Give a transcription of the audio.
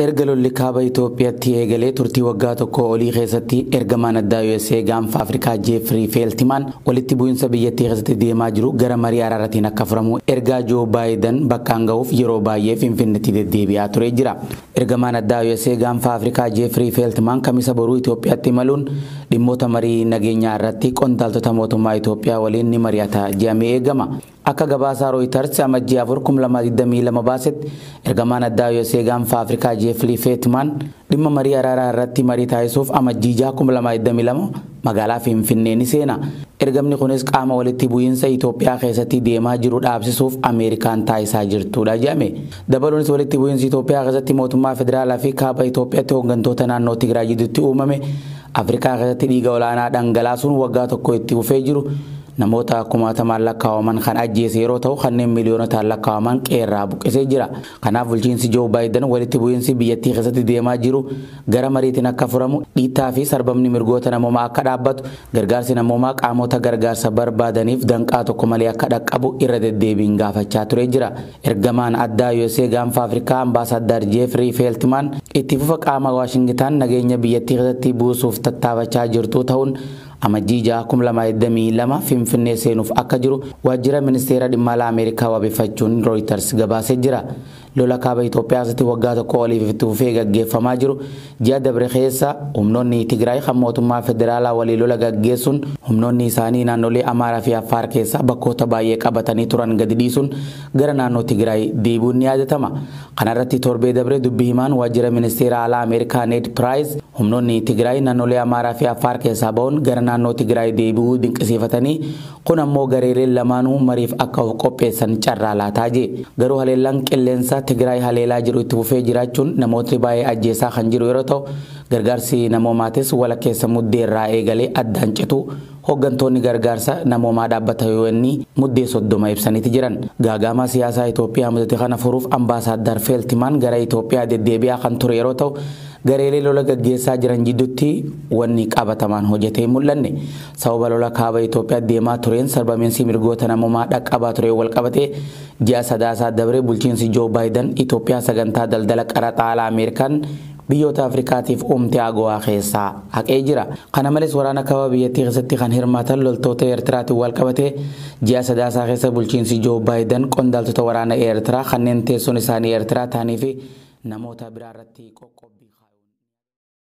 Erga lolli kaaba Itoophiyaatti eegalee turtii waggaa tokko olii keessatti ergamaan addaa USA gaanfa Afrikaa Jeefrii Feeltimaan walitti bu'iinsa biyyattii keessatti deemaa jiru gara marii araaraatiin akka furamu ergaa Joo Baayiden bakkaan ga'uuf yeroo baay'ee Finfinneetti deddeebi'aa ture jira. Ergamaan addaa USA gaanfa Afrikaa Jeefrii Feeltimaan kamisa boruu Itoophiyaatti imaluun dhimmoota marii nageenyaa irratti qondaaltota mootummaa Itoophiyaa waliin ni mari'ata jedhamee eegama. Akka gabaasaa Reuters amajjii 4 2022 baasetti ergamaan addaa USA gaanfa Afrikaa Jeefrii Feeltimaan dhimma marii araaraa irratti marii taasisuuf amajjii 6 2022 magaalaa Finfinnee ni seena. Ergamni kunis qaama walitti bu'iinsa Itoophiyaa keessatti deemaa jiru dhaabsisuuf Ameerikaan taasisaa jirtudha jedhame. Dabaluunis walitti bu'iinsi Itoophiyaa keessatti mootummaa federaalaa fi kaaba Itoophiyaatti hooggantoota naannoo Tigraay jidduutti uumame Afrikaa keessatti dhiiga olaanaa dhangalaasuun waggaa tokko itti fufee jiru namoota kumaatamaan lakkaa'aman kan ajjeese yeroo ta'u kanneen miiliyoonotaan lakkaa'aman qeerraa buqqisee jira. Kanaaf bulchiinsi Joo Baayiden walitti bu'iinsi biyyattii keessatti deemaa jiru gara mariitiin akka furamu dhiittaa fi sarbamni mirgoota namoomaa akka dhaabbatu gargaarsi namoomaa qaamota gargaarsa barbaadaniif danqaa tokko malee akka dhaqqabu irra deddeebiin gaafachaa ture jira. Ergamaan addaa USA gaanfa Afrikaa Ambaasaddar Jeefrii Feeltimaan itti fufa qaama Waashingitaan nageenya biyyattii keessatti buusuuf tattaafachaa jirtu ta'uun amajjii 6 2022 Finfinnee seenuuf akka jiru waajjira ministeera dhimma alaa Ameerikaa wabeeffachuun Reuters gabaasee jira. Lola kaaba Itoophiyaa keessatti waggaa tokko oliif itti fufee gaggeeffamaa jiru ji'a dabre keessa humnoonni Tigraay kan mootummaa federaalaa waliin lola gaggeessuun humnoonni isaanii naannolee Amaaraa fi Affaar keessaa bakkoota baay'ee qabatanii turan gadi dhiisuun gara naannoo Tigraay deebi'uun ni yaadatama. Kanarratti torbee dabre dubbii himaan waajjira ministeera alaa Ameerikaa Ned Price humnoonni Tigraay naannolee Amaaraa fi Affaar keessaa ba'uun gara naannoo Tigraay deebi'uu dinqisiifatanii kun ammoo gareeleen lamaanuu mariif akka of qopheessan carraa laataa jee. Garuu haleellaan qilleensa Tigraay haleelaa jiru itti fufee jiraachuun namootni baay'ee ajjeesaa kan jiru yeroo ta'u gargaarsi namoomaatis walakkeessa muddeerraa eegalee addaan citu hooggantoonni gargaarsa namoomaa dhaabbata UN muddee 30 ibsaniiti jiran. Gaagama siyaasaa Itoophiyaa mudate kana furuuf Ambaasaddar Feeltimaan gara Itoophiyaa deddeebi'aa kan ture yeroo ta'u gareelee lola gaggeessaa jiran jidduutti wanni qabatamaan hojjetee mul'anne. Sababa lola kaaba Itoophiyaa deemaa tureen sarbamiinsi mirgoota namoomaa dhaqqabaa ture wal qabatee ji'a sadaasaa dabre bulchiinsi Joo Baayiden Itoophiyaa sagantaa daldala qaraxa alaa Ameerikaan biyyoota Afrikaatiif uumte AGOA keessaa haqee jira. Kana malees waraana kaaba biyyattii keessatti kan hirmaatan loltoota Eertiraatiin wal qabatee ji'a sadaasaa keessa bulchiinsi Joo Baayiden qondaaltota waraana Eertiraa kanneen teessoon isaanii Eertiraa ta'anii fi namoota biraa irratti qoqqooduu.